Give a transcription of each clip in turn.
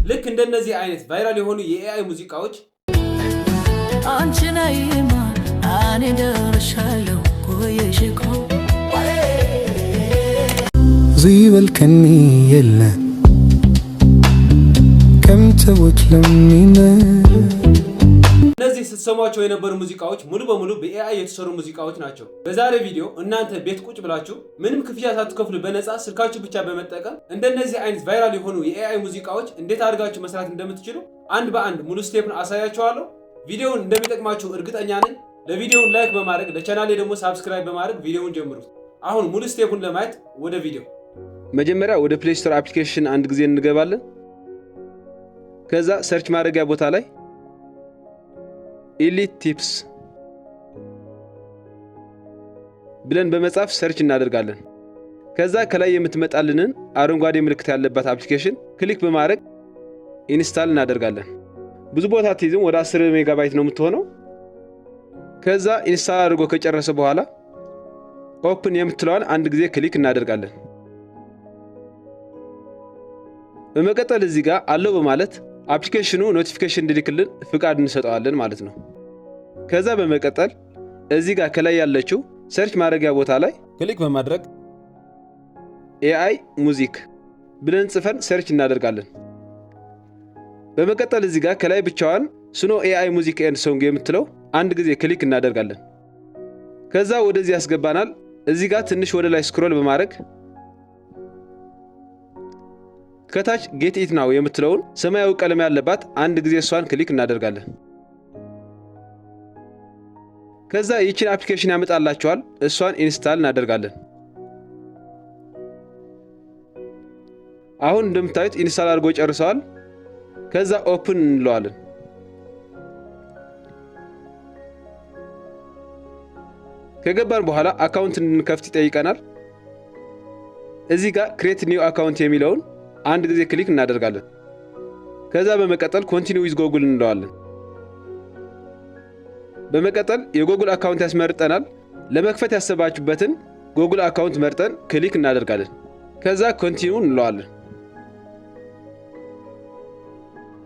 ልክ እንደነዚህ አይነት viral የሆኑ የ AI ሙዚቃዎች አንቺ ነይማ እኔ ደርሻለሁ ቆየሽ እኮ። ዘይበልከኒ የለን ከም ተቦት ለሚነ። እነዚህ ስትሰሟቸው የነበሩ ሙዚቃዎች ሙሉ በሙሉ በ AI የተሰሩ ሙዚቃዎች ናቸው። በዛሬ ቪዲዮ እናንተ ቤት ቁጭ ብላችሁ ምንም ክፍያ ሳትከፍሉ በነፃ ስልካችሁ ብቻ በመጠቀም እንደነዚህ አይነት viral የሆኑ የ AI ሙዚቃዎች እንዴት አድርጋችሁ መስራት እንደምትችሉ አንድ በአንድ ሙሉ step ን አሳያችኋለሁ። ቪዲዮውን እንደሚጠቅማችሁ እርግጠኛ ነኝ። ለቪዲዮውን like በማድረግ፣ ለቻናሌ ደግሞ subscribe በማድረግ ቪዲዮውን ጀምሩት። አሁን ሙሉ step ኡን ለማየት ወደ ቪዲዮ። መጀመሪያ ወደ Play Store application አንድ ጊዜ እንገባለን። ከዛ search ማድረጊያ ቦታ ላይ Elite Tips ብለን በመጻፍ search እናደርጋለን። ከዛ ከላይ የምትመጣልንን አረንጓዴ ምልክት ያለባት application click በማድረግ install እናደርጋለን። ብዙ ቦታ አትይዝም፣ ወደ 10 ሜጋባይት ነው የምትሆነው። ከዛ install አድርጎ ከጨረሰ በኋላ open የምትለዋን አንድ ጊዜ click እናደርጋለን። በመቀጠል እዚህ ጋር allow በማለት application ኑ notification እንዲልክልን ፍቃድ እንሰጠዋለን ማለት ነው። ከዛ በመቀጠል እዚህ ጋር ከላይ ያለችው search ማድረጊያ ቦታ ላይ click በማድረግ AI music ብለን ጽፈን search እናደርጋለን። በመቀጠል እዚህ ጋር ከላይ ብቻዋን Suno AI music and song የምትለው አንድ ጊዜ click እናደርጋለን። ከዛ ወደዚህ ያስገባናል። እዚህ ጋር ትንሽ ወደ ላይ scroll በማድረግ ከታች get it now የምትለውን ሰማያዊ ቀለም ያለባት አንድ ጊዜ እሷን click እናደርጋለን። ከዛ ይችን application ያመጣላችኋል። እሷን install እናደርጋለን። አሁን እንደምታዩት install አድርጎ ጨርሰዋል። ከዛ open እንለዋለን። ከገባን በኋላ account እንድንከፍት ይጠይቀናል። እዚህ ጋር create new account የሚለውን አንድ ጊዜ click እናደርጋለን። ከዛ በመቀጠል continue with Google እንለዋለን። በመቀጠል የ Google account ያስመርጠናል። ለመክፈት ያሰባችሁበትን Google account መርጠን click እናደርጋለን። ከዛ continue እንለዋለን።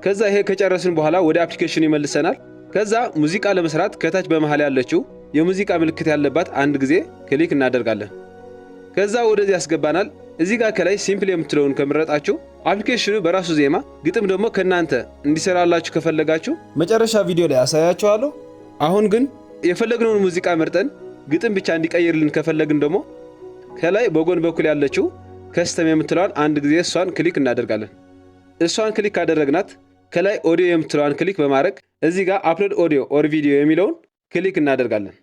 ከዛ ይሄ ከጨረስን በኋላ ወደ application ኑ ይመልሰናል። ከዛ ሙዚቃ ለመስራት ከታች በመሃል ያለችው የሙዚቃ ምልክት ያለባት አንድ ጊዜ click እናደርጋለን። ከዛ ወደዚህ ያስገባናል። እዚህ ጋር ከላይ simple የምትለውን ከመረጣችሁ application ኑ በራሱ ዜማ፣ ግጥም ደግሞ ከእናንተ እንዲሰራላችሁ ከፈለጋችሁ መጨረሻ ቪዲዮ ላይ አሳያችኋለሁ። አሁን ግን የፈለግነውን ሙዚቃ መርጠን ግጥም ብቻ እንዲቀይርልን ከፈለግን ደግሞ ከላይ በጎን በኩል ያለችው custom የምትለዋን አንድ ጊዜ እሷን click እናደርጋለን። እሷን click ካደረግናት ከላይ ኦዲዮ የምትለዋን click በማድረግ እዚህ ጋር upload audio or video የሚለውን click እናደርጋለን።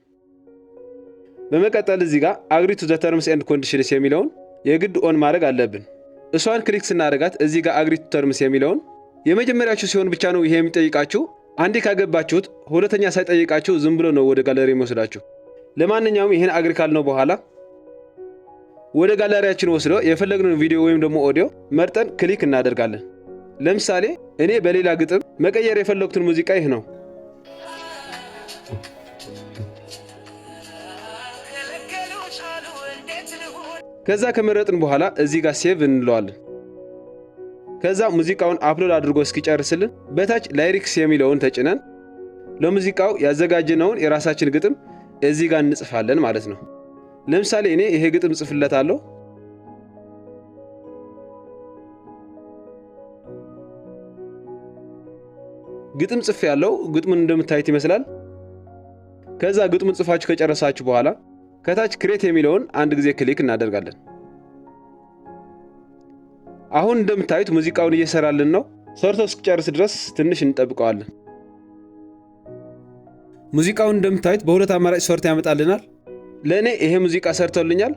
በመቀጠል እዚህ ጋር agree to the terms and conditions የሚለውን የግድ on ማድረግ አለብን። እሷን click ስናደርጋት እዚህ ጋር agree to terms የሚለውን የመጀመሪያችሁ ሲሆን ብቻ ነው ይሄ የሚጠይቃችሁ። አንዴ ካገባችሁት ሁለተኛ ሳይጠይቃችሁ ዝም ብሎ ነው ወደ ጋለሪ የሚወስዳችሁ። ለማንኛውም ይህን agree ካልነው በኋላ ወደ ጋለሪያችን ወስዶ የፈለግነውን ቪዲዮ ወይም ደግሞ ኦዲዮ መርጠን click እናደርጋለን። ለምሳሌ እኔ በሌላ ግጥም መቀየር የፈለግኩትን ሙዚቃ ይህ ነው። ከዛ ከመረጥን በኋላ እዚህ ጋር save እንለዋለን። ከዛ ሙዚቃውን upload አድርጎ እስኪጨርስልን በታች lyrics የሚለውን ተጭነን ለሙዚቃው ያዘጋጀነውን የራሳችን ግጥም እዚህ ጋር እንጽፋለን ማለት ነው። ለምሳሌ እኔ ይሄ ግጥም ጽፍለታለሁ። ግጥም ጽፌ ያለው ግጥሙን እንደምታዩት ይመስላል። ከዛ ግጥሙን ጽፋችሁ ከጨረሳችሁ በኋላ ከታች create የሚለውን አንድ ጊዜ click እናደርጋለን። አሁን እንደምታዩት ሙዚቃውን እየሰራልን ነው። ሰርቶ እስኪጨርስ ድረስ ትንሽ እንጠብቀዋለን። ሙዚቃውን እንደምታዩት በሁለት አማራጭ ሰርቶ ያመጣልናል። ለእኔ ይሄ ሙዚቃ ሰርቶልኛል።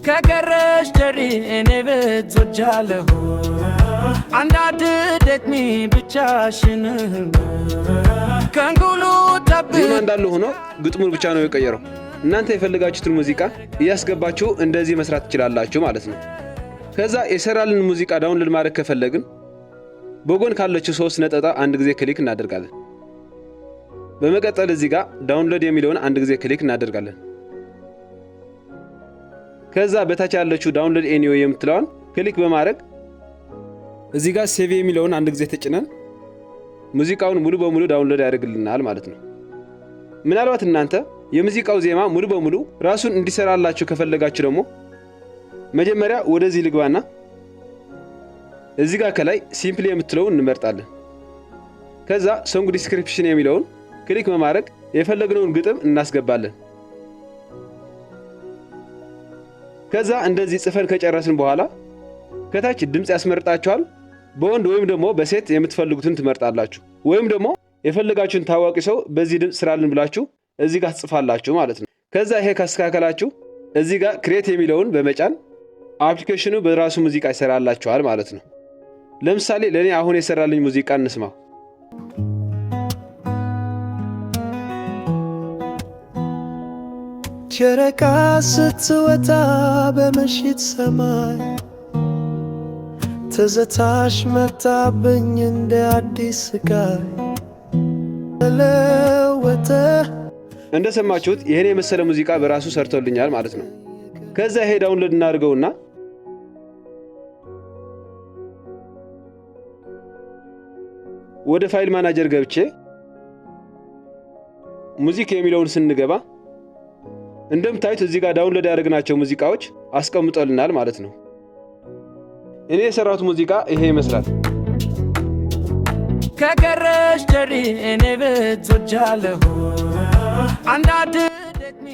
ከቀረሽ ደሪ እኔ ብትወጃለሁ አንዳንድ ደክሚ ብቻሽን ከንጉሉ ጠብ ዜማ እንዳለ ሆኖ ግጥሙን ብቻ ነው የቀየረው። እናንተ የፈለጋችሁትን ሙዚቃ እያስገባችሁ እንደዚህ መስራት ትችላላችሁ ማለት ነው። ከዛ የሰራልን ሙዚቃ download ማድረግ ከፈለግን በጎን ካለችው ሶስት ነጠብጣብ አንድ ጊዜ click እናደርጋለን። በመቀጠል እዚህ ጋር download የሚለውን አንድ ጊዜ click እናደርጋለን። ከዛ በታች ያለችው download anyway የምትለዋን click በማድረግ እዚህ ጋር save የሚለውን አንድ ጊዜ ተጭነን ሙዚቃውን ሙሉ በሙሉ download ያደርግልናል ማለት ነው። ምናልባት እናንተ የሙዚቃው ዜማ ሙሉ በሙሉ ራሱን እንዲሰራላችሁ ከፈለጋችሁ ደግሞ መጀመሪያ ወደዚህ ልግባና እዚህ ጋር ከላይ simple የምትለውን እንመርጣለን። ከዛ song description የሚለውን click በማድረግ የፈለግነውን ግጥም እናስገባለን። ከዛ እንደዚህ ጽፈን ከጨረስን በኋላ ከታች ድምፅ ያስመርጣችኋል። በወንድ ወይም ደግሞ በሴት የምትፈልጉትን ትመርጣላችሁ። ወይም ደግሞ የፈለጋችሁን ታዋቂ ሰው በዚህ ድምፅ ስራልን ብላችሁ እዚህ ጋር ትጽፋላችሁ ማለት ነው። ከዛ ይሄ ካስተካከላችሁ እዚህ ጋር create የሚለውን በመጫን application ኑ በራሱ ሙዚቃ ይሰራላችኋል ማለት ነው። ለምሳሌ ለእኔ አሁን የሰራልኝ ሙዚቃ እንስማው። ጨረቃ ስትወጣ በምሽት ሰማይ ትዝታሽ መጣብኝ እንደ አዲስ ስቃይ ተለወጠ። እንደሰማችሁት ይሄን የመሰለ ሙዚቃ በራሱ ሰርቶልኛል ማለት ነው። ከዛ ይሄ download እናድርገውና ወደ file manager ገብቼ music የሚለውን ስንገባ እንደምታዩት እዚህ ጋር download ያደረግናቸው ሙዚቃዎች አስቀምጦልናል ማለት ነው። እኔ የሰራሁት ሙዚቃ ይሄ ይመስላል። ከቀረሽ ደሪ እኔ ብትወጃለሁ አንዳንድ ደግሚ።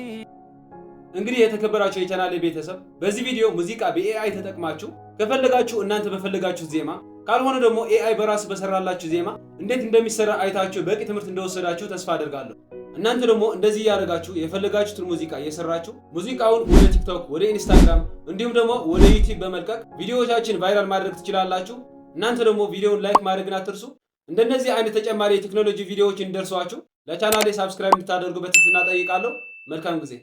እንግዲህ የተከበራችሁ የቻናሌ ቤተሰብ፣ በዚህ ቪዲዮ ሙዚቃ በ AI ተጠቅማችሁ ከፈለጋችሁ እናንተ በፈለጋችሁት ዜማ፣ ካልሆነ ደግሞ AI በራሱ በሰራላችሁ ዜማ እንዴት እንደሚሰራ አይታችሁ በቂ ትምህርት እንደወሰዳችሁ ተስፋ አደርጋለሁ። እናንተ ደግሞ እንደዚህ እያደረጋችሁ የፈለጋችሁትን ሙዚቃ እየሰራችሁ ሙዚቃውን ወደ ቲክቶክ፣ ወደ ኢንስታግራም እንዲሁም ደግሞ ወደ ዩቲዩብ በመልቀቅ ቪዲዮዎቻችን viral ማድረግ ትችላላችሁ። እናንተ ደግሞ ቪዲዮውን like ማድረግን አትርሱ። እንደነዚህ አይነት ተጨማሪ የቴክኖሎጂ ቪዲዮዎች እንዲደርሷችሁ ለቻናሌ subscribe እንድታደርጉ በትህትና እጠይቃለሁ። መልካም ጊዜ።